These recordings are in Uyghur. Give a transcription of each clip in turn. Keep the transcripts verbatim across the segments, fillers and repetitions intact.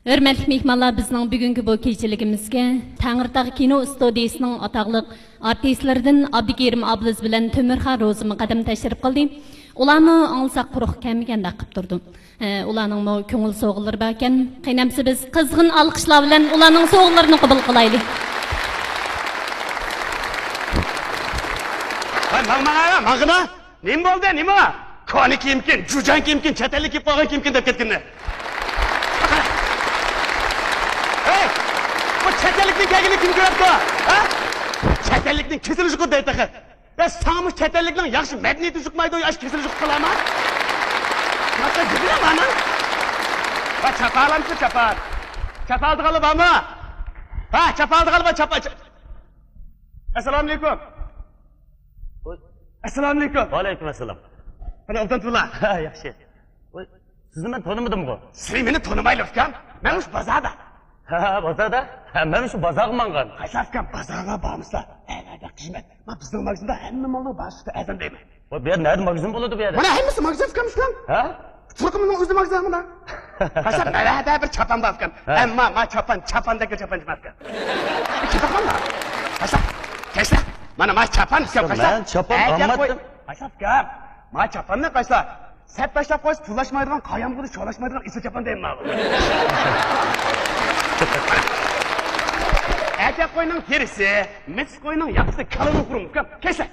ھۆرمەتلىك مېھمانلار، بىزنىڭ بۈگۈنكى بۇ كېچىلىكىمىزگە تەڭرىتاغ كىنو ئىستۇدىيىسىنىڭ ئاتاقلىق ئارتىسلىرىدىن ئابدۇكېرىم ئابلىز بىلەن تۆمۈرخان روزىمۇقەدەم تەشرىپ قىلدى. ئۇلارنى ئاڭلىساق قۇرۇق كەلمىگەندەك قىلىپ تۇردۇم. ھە، ئۇلارنىڭمۇ كۆڭۈل سوۋغىلىرى باركەن. قېنى ئەمسە بىز قىزغىن ئالقىشلار بىلەن ئۇلارنىڭ سوۋغىلىرىنى قوبۇل قىلايلى. ۋاي، ماڭ، ماڭ، ماڭغىنا! نېمە بولدى، نېمە؟ كونا كىيىمكىن، جۇجان كىيىمكىن، چەت ئەللىك كىيىپ قالغان كىيىمكىن دەپ كەتكىنى. ھەي! بۇ چەت ئەللىكتىن كەلگىنى كىم كۆرۈپتۇ؟ ھە؟ چەت ئەللىكنىڭ كېسىلى يۇقىدۇ دەيدۇ تېخى. يا ساڭىمۇ چەت ئەللىكنىڭ ياخشى مەدەنىيىتى يۇقمايدۇ، ياخشى كېسىلى يۇقۇپ قالامۇ؟ مانا گېپىنى مانا. ۋا چاپالامسىز چاپان؟ چاپالدىغانلار بارمۇ؟ ھە، چاپالدىغانلار بار، چاپان. ئەسسالامۇئەلەيكۇم. ئەسسالامۇئەلەيكۇم. ۋەئەلەيكۇم ئەسسالام. قېنى، ئوبدان تۇرۇڭلار. ھە، ياخشى. ۋاي، سىزنى مەن تونۇمىدىمغۇ؟ سىز مېنى تونۇمايلا ئۇكام. مەن مۇشۇ بازاردا. ھە، بازاردا؟ ھە، مەن شۇ بازارغا ماڭغان. قايسى ئۇكام، بازارغا بارمىسىلا، ئەلەدە خىزمەت. ما بىزنىڭ ماگىزىندا ھەممە مالنىڭ بارى ئەرزان دەيمەن. ۋاي، بۇ يەردە نەدە ماگىزىن بولىدۇ بۇ يەردە؟ مانا ھەممىسى ماگىزىن ئۇكام شۇ. ھە؟ تۇرقىمىزنىڭ ئۆزى ماگىزىن مانا. قايسى، مەلەدە بىر چاپان بار ئۇكام. ھە. ئەمما ما چاپان، چاپاندەك چاپان ئەمەس ئۇكام. كېتىۋاتقانما؟ قايسى، كەچسە. مانا ما چاپان ئۇكام، قايسى. مەن چاپان ئەتە ئالمىدىم. قوي-، قايسى ئۇكام. ما چاپاننى قايسى. سەت تاشلاپ قويسا، پۇللاشمايدىغان، قايامغىدى چولاشمايدىغان ئېسىل چاپان دەيمەن ماۋۇ. ئەركەك قوينىڭ تېرىسى، مىس قوينىڭ ياقىسى، كالىنىڭ بۇرنى ئۇكام. كەچسە.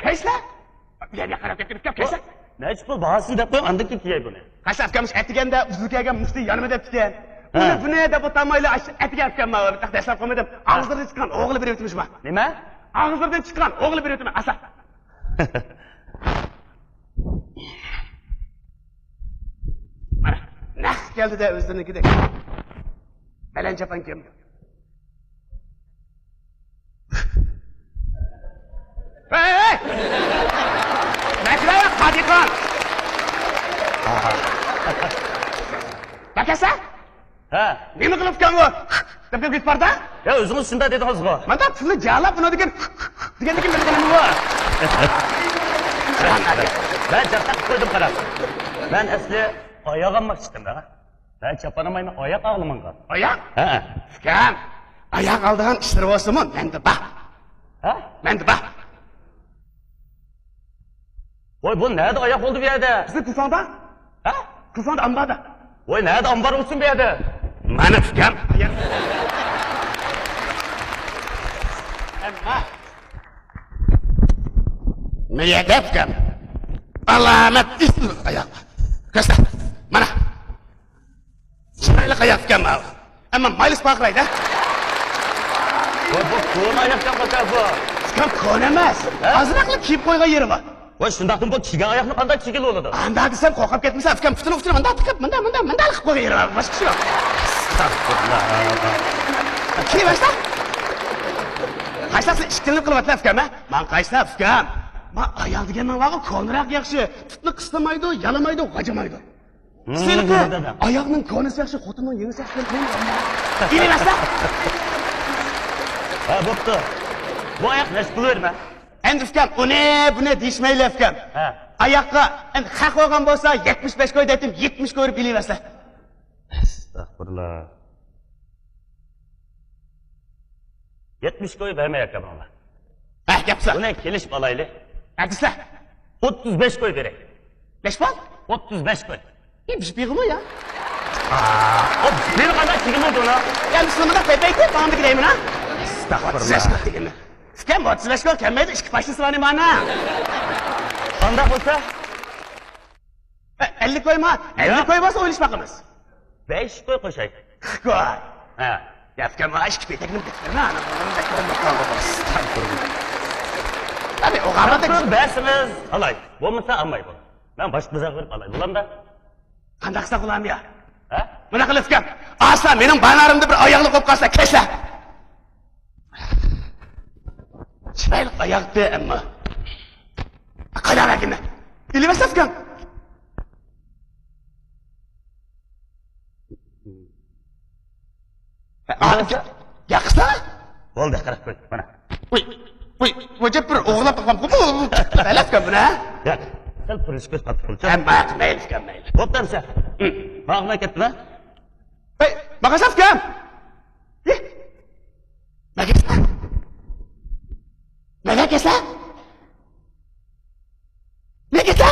كەچسە. بۇ يەرگە قاراپ كەتكىن ئۇكام، كەچسە. نەچچە پۇل باھاسىنى دەپ قويۇڭ، ئاندىن كېيىن كىيەي بۇنى. قايسى ئۇكام، ئەتىگەندە ئۇزۇن كەلگەن مۇشتى يانىما دەپتىكەن. ھە. بۇنى، بۇنى دەپ ئولتۇرمايلا، ئاشۇ ئەتىگەن ئۇكام ماۋۇ بىر تاق دەسلەپ قويمىدىم. ھە. ئاغزىدىن چىققان ئوغلى بېرىۋېتىمىز شۇما. نېمە؟ ئاغزىدىن چىققان ئوغلى بېرىۋېتىمىز، ئاسا. مانا، نەق كەلدى-دە ئۆزلىرىنىڭكىدەك. بەلەن چاپان كىم؟ ھەي، ھەي! مەكرە قادىخان! باكاسا؟ ھە. نېمە قىلىپكەن ئۇ؟ دەپ كېتىپ باردا؟ يا، ئۆزىڭىز شۇنداق دېدىڭىزغۇ. مانا پۇلنى جالاپ ئۇنىڭدىكىن دېگەندىكىن بىر قىلىمغۇ. مەن جاق تاقىپ قويدۇم، قاراپ. مەن ئەسلى ئاياغ ئالماقچى ئىدىم، ھە. مەن چاپان ئالمايمەن، ئاياق ئاغلىماڭغا. ئاياق؟ ھە. ئۇكام، ئاياق ئالىدىغان ئىشلىرى بولسىمۇ مەندە بار. ھە؟ مەندە بار. ۋاي، بۇ نەدە ئاياق بولدى بۇ يەردە؟ بىزنىڭ كۇفاڭدا. ھە؟ كۇفاڭدا ئامباردا. ۋاي، نەدە ئامبار بولسۇن بۇ يەردە؟ مانا ئۇكام. ئەمما. مەيەدە ئۇكام. ئالامەت ئېسىل ئاياق. كۆرسە. مانا. چىرايلىق ئاياق ئۇكام ماۋۇ. ئەمما مايلىسى پارقىرايدۇ. ۋاي، بۇ كونا ئاياقكەن ئۇكام بۇ. ئۇكام، كونا ئەمەس. ھە؟ ئازراقلا كىيىپ قويغان يېرى بار. ۋاي، شۇنداقتىمۇ بۇ كىيگەن ئاياقنى قانداق كىيگىلى بولىدۇ؟ ئانداق دېسەم قورقۇپ كەتمىسە ئۇكام، پۇتىنىڭ ئۇچىنى مۇنداق تىقىپ، مۇنداق، مۇنداق، مۇنداق قىلىپ قويغان يېرى بار، باشقىسى يوق. ئەستەغپۇرۇللا. كىيىۋەرسە. قايسىلار سىز ئىككىلىنىپ قىلىۋاتىسىلەر ئۇكام، ھە؟ ماڭا قايسىلار ئۇكام؟ ما ئاياغ دېگەننىڭ بارغۇ، كونىراق ياخشى. پۇتنى قىستىمايدۇ، يالىمايدۇ، غاجىمايدۇ. سېنىقى ئاياغنىڭ كونىسى ياخشى، خوتۇننىڭ يېڭىسى ياخشى دەپ نېمە ئېلىۋەتسە؟ ھە، بوپتۇ. بۇ ئاياق نەچچە پۇل بېرىمەن؟ ئەمدى ئۇكام، ئۇنى، بۇنى دېيىشمەيلى ئۇكام. ھە. ئاياققا ئەمدى خەق بولغان بولسا، يەتمىش بەش كوي دەيتتىم، يەتمىش كوي بېرىپ ئېلىۋەتسە. ئەستەغپۇرۇللا. يەتمىش كوي بەرمەي ئاكا ماڭا. ھە، گەپسە. بۇنى كېلىشىپ ئالايلى. ئەدىسە. ئوتتۇز بەش كوي بېرەي. نەچچە بال؟ ئوتتۇز بەش كوي. ئى، بىز بېغىمۇ يا؟ ئا، ئوتتۇز بىر قانداق كىگىمۇ دۇنا؟ يا، بىز نېمىدا پەيپەيتى، باغامدا كېلەيمىنا؟ ئەستەغپۇرۇللا. ئوتتۇز بەش كوي دېگىنى. ئۇكام، ئوتتۇز بەش كوي كەلمەيدۇ، ئىككى پاشنىسى بار نېمانا؟ قانداق بولسا؟ ئە، ئەللىك كويما؟ ئەللىك كوي بولسا ئويلىشىپ باقىمىز. بەش كوي قوشاي. قىرىق كوي. ھە. يا ئۇكام، ئىككى پېتەكنى بېكىتىمەن، ئانا، بۇنى بېكىتىمەن. ئەستەغپۇرۇللا. ئەبى، ئوغاردا قىرىق بەرسىڭىز ئالاي. بولمىسا ئالماي بول. مەن باشقا بازارغا بېرىپ ئالاي. بولامدا؟ قانداق قىلساق بولامدۇ يا؟ ھە؟ مۇنداق قىلىڭ ئۇكام. ئاستا مېنىڭ بانارىمدا بىر ئاياغلىق بولۇپ قالسا، كەچسە. چىرايلىق ئاياغتى ئەمما. قايداق ئەكىنە؟ ئېلىۋەتسە ئۇكام. ياقسا؟ بولدى، قىرىق كوي، مانا. ۋوي، ۋوي، ۋوي، بىر ئوغرىلاپ باقمامغۇ بۇ؟ بەلەس ئۇكام بۇنى، ھە؟ ياق، سەل پۇرىشىپ كۆز قاتتىق بولچۇ. ھە، ماقۇل، مەيلى ئۇكام، مەيلى. بوپتۇ ئەمسە. ماڭا كەتتىلا. ماڭا ئۇكام! نەگە كەتسە؟ نەگە كەتسە؟ نەگە كەتسە؟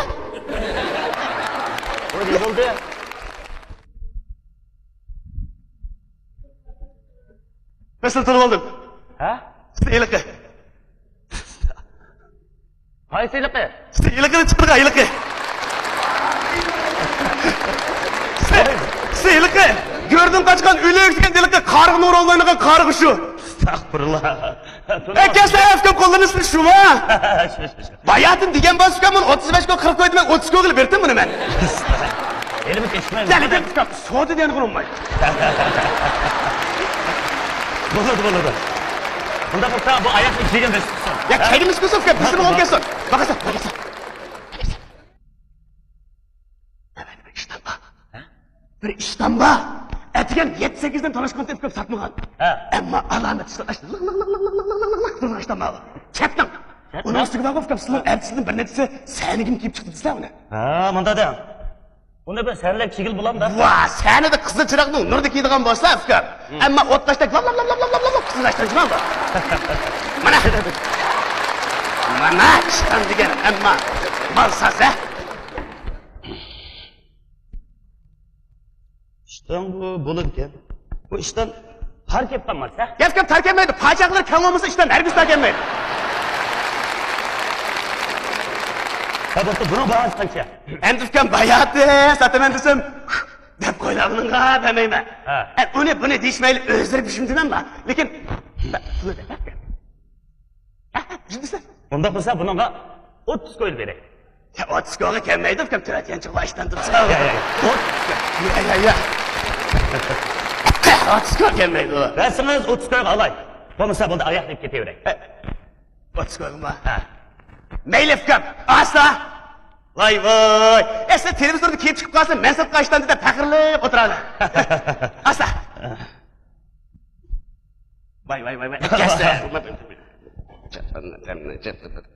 بۇ نېمە بولدى؟ مەن سېنى تونۇۋالدىم. ھە؟ سېنى ھېلىقى. قايسى ھېلىقى؟ سېنى ھېلىقىنى چىقىرغان ھېلىقى. سېنى، سېنى ھېلىقى. گۆردىن قاچقان ئۆلۈك دېگەن ھېلىقى قارىغا نۇر ئوينايدىغان قارىغا شۇ. ئەستەغپۇرۇللا. ئەي، كەسلەر ئەسكەم قوللىرىنى سىلىش شۇما؟ شۇ، شۇ، شۇ. باياتىن دېگەن بار ئۇكام، مانا ئوتتۇز بەش كوي، قىرىق كوي دېمەي، ئوتتۇز كويغىلا بېرىتتىم بۇنى مەن. ھېلىمۇ كەچمەي. دەل دەل ئۇكام، سودا دېگەن قۇرۇلماي. بولىدۇ، بولىدۇ. بۇنداق بولسا بۇ ئاياقنى كىيگەن بەش تۇتسۇن. يا، كەينىمىز كۆرسە ئۇكام، بىزنىڭ ئوڭ كەلسۇن. باقاسا، باقاسا. بىر ئىشتان بار. ھە؟ بىر ئىشتان بار. ئەتىگەن يەتتە سەككىزدىن تالاشقان تېپىپ ساتمىغان. ھە. ئەمما ئالامەت ئىشتان، ئاشتا لىق لىق لىق لىق لىق لىق لىق تۇرغان ئىشتان بار. كەتتىڭ. كەتتىڭ. ئۇنىڭ ئۈستىگە بارغۇ ئۇكام، سىلىنىڭ ئەلچىسىدىن بىر نەچچىسى سەنىگىمۇ كىيىپ چىقتى دېسە ئۇنى. ھە، مۇنداق دەڭ. ئۇنى بىر سەنلەر كىيگىلى بولامدا؟ ۋا، سەنىدە قىزىل چىراغنىڭ نۇرىدا كىيىدىغان بولسا ئۇكام. ئەمما ئوتقاشتەك لاپ لاپ لاپ لاپ قىزىل ئاشتان چىقامدۇ؟ مانا. مانا ئىشتان دېگەن، ئەمما مال سازا. ئىشتان بۇ بولىدىكەن. بۇ ئىشتان تار كەپ قالماس، ھە؟ گەپ گەپ تار كەلمەيدۇ. پاچاقلىرى كەڭ بولمىسا ئىشتان ھەرگىز تار كەلمەيدۇ. ھە، بولدى، بۇنىڭ باھاسى قانچە؟ ئەمدى ئۇكام باياتى ساتىمەن دېسەم، دەپ قويلا ئۇنىڭغا بەرمەيمەن. ھە. ئە، ئۇنى بۇنى دېيىشمەيلى ئۆزلىرى بىشىم دېمەملا. لېكىن، بە-، پۇلى بەرمەپتۇ. ھە، ھە، جىددىيسەن. ئۇنداق بولسا بۇنىڭغا ئوتتۇز كويلا بېرەي. يا، ئوتتۇز كويغا كەلمەيدۇ ئۇكام، تۆت يانچۇقلا ئاشتان تۇرسا. يا، يا، يا. ئوت-، يا، يا، يا. ئوتتۇز كويغا كەلمەيدۇ. بەرسىڭىز ئوتتۇز كويغا ئالاي. بولمىسا بولدى، ئاياقنى ئېلىپ كېتىۋېرەي. ھە. ئوتتۇز كويغىمۇ؟ ھە. مەيلى ئۇكام، ئاستا. ۋاي ۋاي. ئەسلى تېلېۋىزوردا كىيىپ چىقىپ قالسا، مەن ساتقان ئاشتان دېدى پەخىرلىنىپ ئولتۇرىدۇ. ئاستا. ۋاي ۋاي ۋاي ۋاي. كەسە.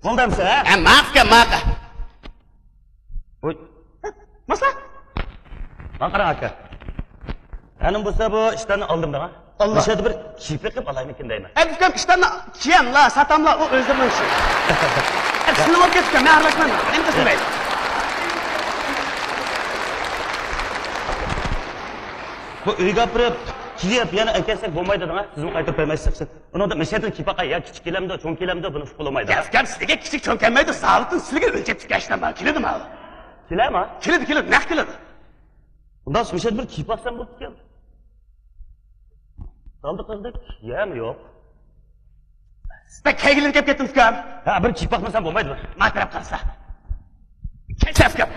بولدى ئەمسە، ھە؟ ھە، ماقا، ماقا. ۋوي. ماقا قاراڭ ئاكا. ئەنە بولسا بۇ ئىشتاننى ئالدىم دەڭ. ئاللا. مۇشۇ يەردە بىر كىيىپ بېقىپ ئالايمىكىن دەيمەن. ئەي، ئۇكام، ئىشتاننى كىيەملا، ساتاملا، ئۇ ئۆزلىرىنىڭ ئىشى. ئەي، سىزنىڭ ئوت كەتكەن، مەن ئارىلاشمايمەن. ئەمدى قىلمايلى. بۇ ئۆيگە ئاپىرىپ، كىيىپ، يەنە ئەكەلسەك بولمايدۇ دەڭ، سىزمۇ قايتۇرۇپ بەرمەيسىز. ئۇنىڭدا مەشەدىن كىيىپ باقاي، يا كىچىك كېلەمدۇ، چوڭ كېلەمدۇ، بۇنى ئۇقۇپ بولمايدۇ. يا ئۇكام، سىزگە كىچىك چوڭ كەلمەيدۇ، زاۋۇتتىن سىلىگە ئۆلچەپ تىككەن ئىشتان بار، كېلىدۇ ماۋۇ. كېلەما؟ كېلىدۇ، كېلىدۇ، نەق كېلىدۇ. ئۇنداق مۇشۇ بىر كىيىپ باقسام بوپتىكەن. دالدا قىلدى، يەم يوق. بەك كەيگىلىنىپ كەپ كەتتىم ئۇكام. ھە، بىر كىيىپ باقمىسام بولمايدۇ. ما تەرەپ قارىسا. كەچسە ئۇكام.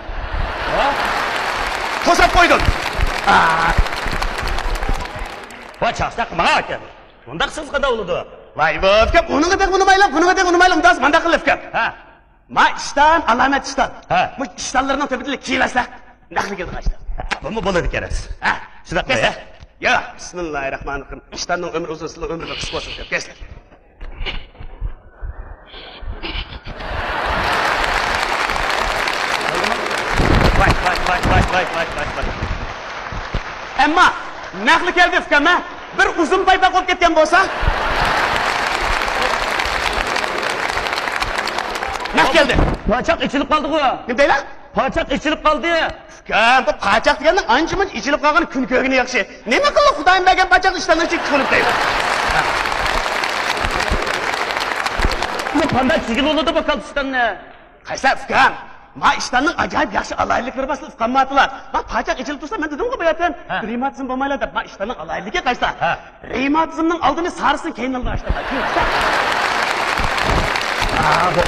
ھە؟ توساپ قويدۇم. ئا. ۋاي چاقچاق ماڭا ئاكا. بۇنداق سىز قانداق بولىدۇ؟ ۋاي بۇ ئۇكام، ئۇنىڭغا دەپ ئۇنىمايلا، بۇنىڭغا دەپ ئۇنىمايلا، ئۇنداق مانداق قىلىپ ئۇكام. ھە. ما ئىشتان، ئالامەت ئىشتان. ھە. مۇ ئىشتانلىرىنىڭ تۆپىدىلا كىيىۋەرسە، نەقلى كېلىدىغان ئىشتان. بۇمۇ بولىدىكەن. ھە. شۇنداقمۇ، يا؟ يا، بىسمىللاھىررەھمانىررەھىم. ئىشتاننىڭ ئۆمرى ئۇزۇن، سىلىنىڭ ئۆمرىڭىز قىسقا بولسۇن، كەچسە. ۋاي، ۋاي، ۋاي. ئەمما نەقلى كەلدى ئۇكام، ھە؟ بىر ئۇزۇن پايپاق بولۇپ كەتكەن بولسا. نەق كەلدى. پاچاق ئېچىلىپ قالدىغۇ. نېمە دەيلا؟ پاچاق ئېچىلىپ قالدى. ئۇكام، بۇ پاچاق دېگەننىڭ ئانچە-مۇنچە ئېچىلىپ قالغان كۈن كۆرگىنى ياخشى. نېمە قىلدى، خۇدايىم بەرگەن پاچاق ئىشتاننىڭ ئىچىگە تىقىلىپ دەيدۇ. بۇ قانداق كىيگىلى بولىدۇ بۇ كالتە ئىشتاننى؟ قايسى ئۇكام؟ ما ئىشتاننىڭ ئاجايىپ ياخشى ئالاھىدىلىكلىرى بار، سىلەر ئۇقالمايتتىلار. ما پاچاق ئېچىلىپ تۇرسا، مەن دېدىمغۇ بۇ يەردىن، ھە، رېماتىزم بولمايلا دەپ، ما ئىشتاننىڭ ئالاھىدىلىكى قايسى؟ ھە. رېماتىزمنىڭ ئالدىنى سارىسىنى كەينىدىن ئالىدىغان ئىشتان بار. ھە، بۇ.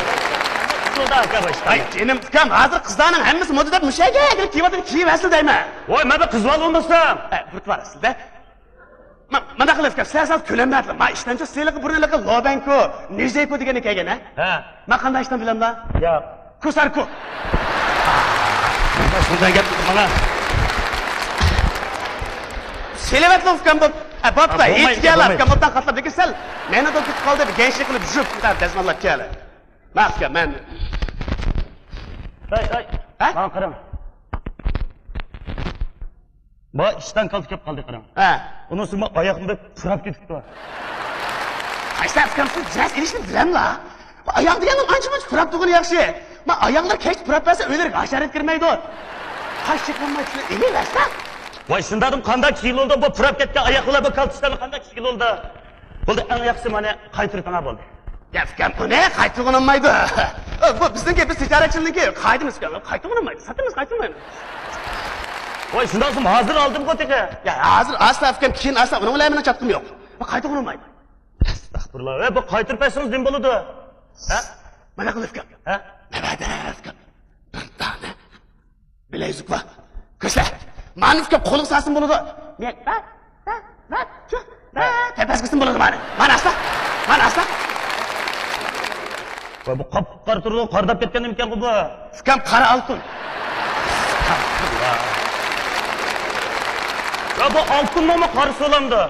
ئۇسسۇلدا ئاكا بۇ ئىشتان. ۋاي جېنىم ئۇكام، ھازىر قىزلارنىڭ ھەممىسى مودا دەپ مۇشۇ يەرگە كىرىپ كىيىۋاتىدۇ، كىيىۋەرسىلە دەيمەن. ۋاي، مەن بىر قىز بالا بولمىسام. ھە، بۇرۇت بار ئەسلىدە. ما، مانداق قىلىڭ ئۇكام، سىلەر سەل كۆلەم بەردىلە. ما ئىشتانچۇ سىلىقى بۇرۇنلىقى لوبەنكو، نىزېيكو دېگەننى كەلگەن، ھە؟ ھە. ما قانداق ئىشتان بىلەملا؟ ياق. كوساركو. شۇنداق گەپ مانا. سېلىۋەتلا ئۇكام بۇ. ھە، بوپتۇ. ھە، بولمايدۇ، ھېيت كېلە بولمايدۇ. ئۇكام، ئوبدان قاتلاپ لېكىن سەل مەنە دوپ كېتىپ قالدى، بىر گەنچلىك قىلىپ جۈپ دەزماللاپ كېلە. ما ئۇكام، مەن. ھەي، ھەي. ھە؟ ماڭا قاراڭ. ما ئىشتان كالتە كەپ قالدى، قاراڭ. ھە. ئۇنىڭ ئۈستىگە ما ئاياغىم بەك پۇراپ كېتىپتۇ. قايسى ئۇكام، سىز جىناس ئېلىشنى بىلەملا؟ ما ئاياغ دېگەننىڭ ئانچە-مۇنچە پۇراپ تۇرغىنى ياخشى. ما ئاياغلار كەچتە پۇراپ بەرسە، ئۆيلىرىگە ھاشارات كىرمەيدۇ. قاش چېقىلماي شۇنى ئېلىۋەرسە. ۋاي، شۇنداقتىمۇ قانداق كىيگىلى بولىدۇ؟ بۇ پۇراپ كەتكەن ئاياغلار، بۇ كالتىشلارنى قانداق كىيگىلى بولىدۇ؟ بولدى، ئەڭ ياخشىسى مانا قايتۇرۇۋېتىڭا بولدى. يا ئۇكام، بۇنى قايتۇرغىلى بولمايدۇ. بۇ بىزنىڭكى، بىز تىجارەتچىلىكنىڭكى قائىدىمىز ئۇكام. قايتۇرغىلى بولمايدۇ، ساتىمىز، قايتۇرمايمىز. ۋاي، شۇنداق بولسا ھازىر ئالدىمغۇ تېخى. يا ھازىر ئالسا ئۇكام، كېيىن ئالسا، ئۇنىڭ بىلەن مېنىڭ چاتىقىم يوق. بۇ قايتۇرغىلى بولمايدۇ. ئەستەغپۇرۇللا. ۋە بۇ قايتۇرۇپ بەرسىڭىز نېمە بولىدۇ؟ ھە؟ مانا قىل ئۇكام. ھە؟ نەۋەدە ئۇكام. بىر دانە بىلەيزۈك بار. كۆرسە، مانا ئۇكام قولىغا سالسىمۇ بولىدۇ. مەن، ھە؟ ھە؟ ھە؟ شۇ؟ ھە؟ تەپەس قىلسىمۇ بولىدۇ مانا. مانا ئاستا. مانا ئاستا. ۋە بۇ قاپقارا تۇرىدۇ، قارىداپ كەتكەن نېمىكەنغۇ بۇ؟ ئۇكام، قارا ئالتۇن. ئەستەغپۇرۇللا. ۋە بۇ ئالتۇنمۇ قارىسا بولامدۇ؟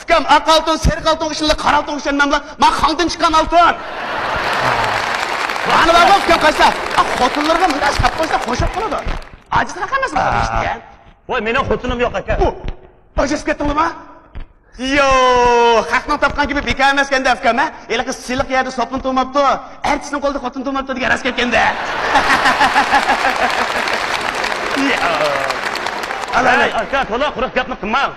ئۇكام، ئاق ئالتۇن، سېرىق ئالتۇنغا ئىشىنىدۇ، قارا ئالتۇنغا ئىشەنمەملا. مانا خاڭدىن چىققان ئالتۇن. مانا بارغۇ ئۇكام، قايسا؟ ئا، خوتۇنلىرىغا مۇنداق ساپ قويسا خوش بولۇپ قالىدۇ. ئاجىز قالماسمۇ بۇ ئىشتە؟ ۋاي، مېنىڭ خوتۇنۇم يوق ئاكا. ئۇ، ئاجىز كەتتىڭلىما؟ يوق، خەقنىڭ تاپقان گېپى بىكار ئەمەسكەندە ئۇكام، ھە؟ ھېلىقى سىلىق يەردە سوپۇن تۇرماپتۇ، ئەرتىسنىڭ قولىدا خوتۇن تۇرماپتۇ دېگەن راست گەپكەندە. ئالالاي. ئاكا، تولا قۇرۇق گەپنى قىلماڭ.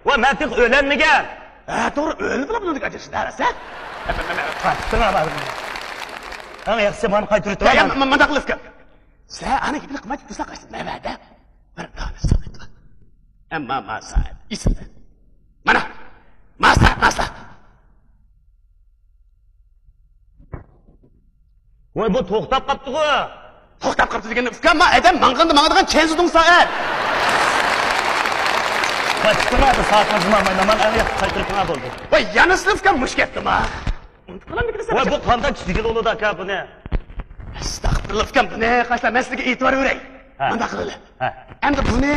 ۋاي، مەن تېخى ئۆيلەنمىگەن. ھە، توغرا، ئۆيلىنىپلا بۇنىڭدەك ئاجرىشىپ دەرسە. قايتىڭ ئاۋارىم. ئەڭ ياخشىسى مانا قايتۇرۇۋېتىڭ. يا، يا، مانا قىلىپ ئۇكام. سىلەر ئانا گېپىنى قىلماي تۇرساق، قايسى نەۋەدە بىر دانە ساقىت بار. ئەمما ما سائەت ئېسىلدى. مانا، ما سائەت، ما سائەت. ۋاي، بۇ توختاپ قاپتىغۇ. توختاپ قاپتۇ دېگەندە، ئۇكام، ما ئادەم ماڭغاندا ماڭىدىغان چەنزىدۇڭ سائەت. ۋاي، چىقىڭلار، سائەتىڭىزنى ماڭمايلا، مانا ئەڭ ياخشى قايتۇرۇپ بولدى. ۋاي، يەنە سىلەر ئۇكام مۇشۇ گەپتىما. ئۇنتۇپ قالامدىكىن دېسەم. ۋاي، بۇ قانداق كىشىلىك بولىدۇ ئاكا بۇنى؟ ئەستەغپۇرۇللا ئۇكام، بۇنى قاچلا، مەن سىزگە ئېتىبار بېرەي. ھە. مۇنداق قىلىلى. ھە. ئەمدى بۇنى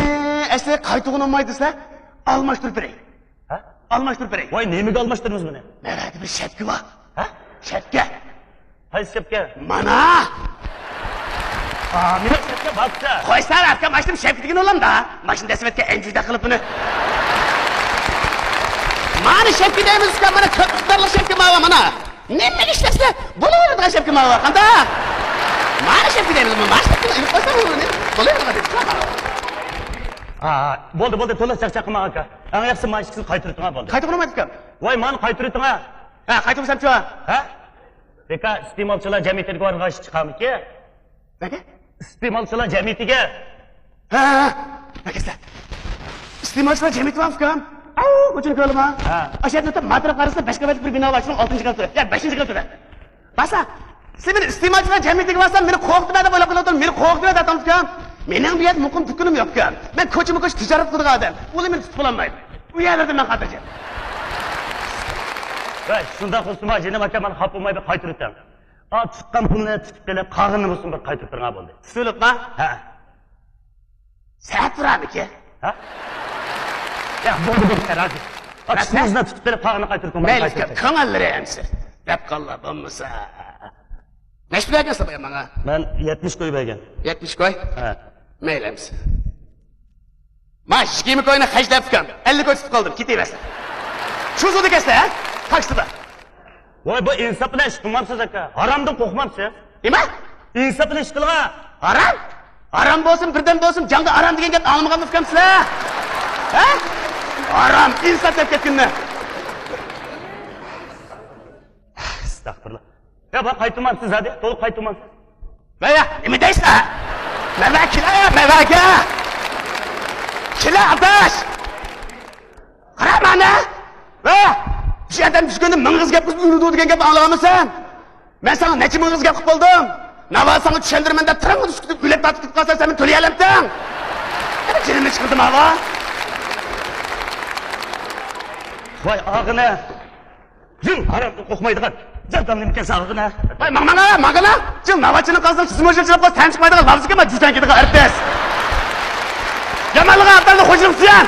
ئەسلى قايتۇرغىلى بولمايدۇ دېسە، ئالماشتۇرۇپ بېرەي. ھە؟ ئالماشتۇرۇپ بېرەي. ۋاي، نېمىگە ئالماشتۇرىمىز بۇنى؟ نەۋەدە بىر شەپكە بار. ھە؟ شەپكە. قايسى شەپكە؟ مانا! ئا، مېنىڭ شەپكە بارسا. قويسا، ئاكام، ئاشتىم شەپكە دېگىنى ئۇلامدا. ماشىنا دەسسىۋەتكەن ئەنجۈدە قىلىپ بۇنى. مانا شەپكە دەيمىز ئۇكام، مانا كۆپ ئىقتىدارلىق شەپكە ماۋا، مانا. نېمىگە ئىشلەتسە بولۇۋېرىدىغان شەپكە ماۋا، قانداق؟ مانا شەپكە دەيمىز، مانا شەپكىنى ئېلىپ قويساڭ بولۇۋېرىدىغان شەپكە. ھا، بولدى، بولدى، تولا چاقچاق قىلماڭ ئاكا. ئەڭ ياخشىسى مانا ئىككىسىنى قايتۇرۇۋېتىڭا بولدى. قايتۇرۇۋېتىڭ ئۇكام. ۋاي، مانا قايتۇرۇۋېتىڭا. ھە، قايتۇرمىسامچۇ؟ ھە؟ بىكا ئىستېمالچىلار جەمئىيىتىگە بارغاچ چىقامىكى؟ نەگە؟ ئىستېمالچىلار جەمئىيىتىگە. ھە، ھە، ھە. نەگە سىلەر؟ ئىستېمالچىلار جەمئىيىتى بارمۇ ئۇكام؟ ئاۋۇ، كوچىنى كۆرۈلما. ھە. ئاشۇ يەردىن ئۆتۈپ ماتىرا قارىسا، بەش قەۋەتلىك بىر بىنا بار، شۇنىڭ ئالتىنچى قەۋىتى. يا، بەشىنچى قەۋىتى. بارسا، سىلەر مېنى ئىستېمالچىلار جەمئىيىتىگە بارسام، مېنى قورقۇتۇۋەر دەپ ئويلاپ قېلىۋاتىدۇ، مېنى قورقۇتۇۋەر دەپ ئاتامسىز ئۇكام. مېنىڭ بۇ يەردە مۇقىم دۇكىنىم يوق ئۇكام. مەن كوچىمۇ كوچا تىجارەت قىلىدىغان ئادەم. ئۇلار مېنى تۇتۇپ بولالمايدۇ. ئۇ يەرلەردە مەن خاتىرجەم. ۋە شۇنداق بولسىمۇ، جېنىم ئاكا، مانا خاپا بولماي بىر قايتۇرۇۋېتىڭ. ئا، تۇتقان پۇلنى تۇتۇپ قېلىپ، قالغىنىنى بولسۇن بىر قايتۇرۇپ بېرىڭا بولدى. سۈلۈپما؟ ھە. سەت تۇرامىكى؟ ھە؟ يا، بولدى، بولدى، رازى. ئا، تۇتقىنىڭىزنى تۇتۇپ بېرىپ، قالغىنىنى قايتۇرۇپ بېرىڭ. مەيلى، كۆڭۈللىرى ئەمسە. دەپ قاللا بولمىسا. نەچچە پۇل بەرگەنسىز بايا ماڭا؟ مەن يەتمىش كوي بەرگەن. يەتمىش كوي؟ ھە. مەيلى ئەمسە. ما يىگىرمە كوينى خەجلەپ ئۇكام، ئەللىك كوي تۇتۇپ قالدىم، كېتىۋەرسە. شۇ سودا كەتسە، ھە؟ تاكسىدا. ۋاي، بۇ ئىنساپ بىلەن ئىش قىلمامسىز ئاكا؟ ھارامدىن قورقمامسىز؟ نېمە؟ ئىنساپ بىلەن ئىش قىلغا. ھارام؟ ھارام بولسۇن، بىردەم بولسۇن، جاڭدا ھارام دېگەن گەپنى ئاڭلىمىغانمۇ ئۇكام سىلەر؟ ھە؟ ھارام، ئىنساپ دەپ كەتكىنىنى. ئەستەغپۇرۇللا. يا، بۇ قايتۇرمامسىز زادى، تولا قايتۇرمامسىز. ۋە، نېمە دەيسىلەر؟ مەۋە كېلە، مەۋەگە. كېلە، ئاداش. قارا مانا. ۋە، شۇ ئادەم چۈشكەندە مىڭ ئېغىز گەپ قىلىپ ئۆلىدۇ دېگەن گەپنى ئاڭلىغانمۇسەن؟ مەن ساڭا نەچچە مىڭ ئېغىز گەپ قىلىپ بولدۇم؟ ناۋا ساڭا چۈشەندۈرىمەن دەپ تىرىڭغا چۈشكۈزۈپ ئۆلۈپ تارتىپ كېتىپ قالسام، سەن مېنى تۆلىيەلەمتىڭ؟ يەنە جېنىمنى چىقىردىم ھاۋا. ۋاي ئاغىنە. جىڭ ھارامدىن قورقمايدىغان جاندام نېمىكەن ساغىغىنا. ۋاي ماڭ ماڭا، ماڭغىنا. جىڭ ناۋاچىنىڭ قازىنىڭ سىزمۇ شۇنچىلىق قىلسا تەن چىقمايدىغان لاۋزىكەن ما جۈزەڭ كېتىدىغان ئەرتىس. يامانلىقى ئاپتالنى خوجىلىق سۈيەن.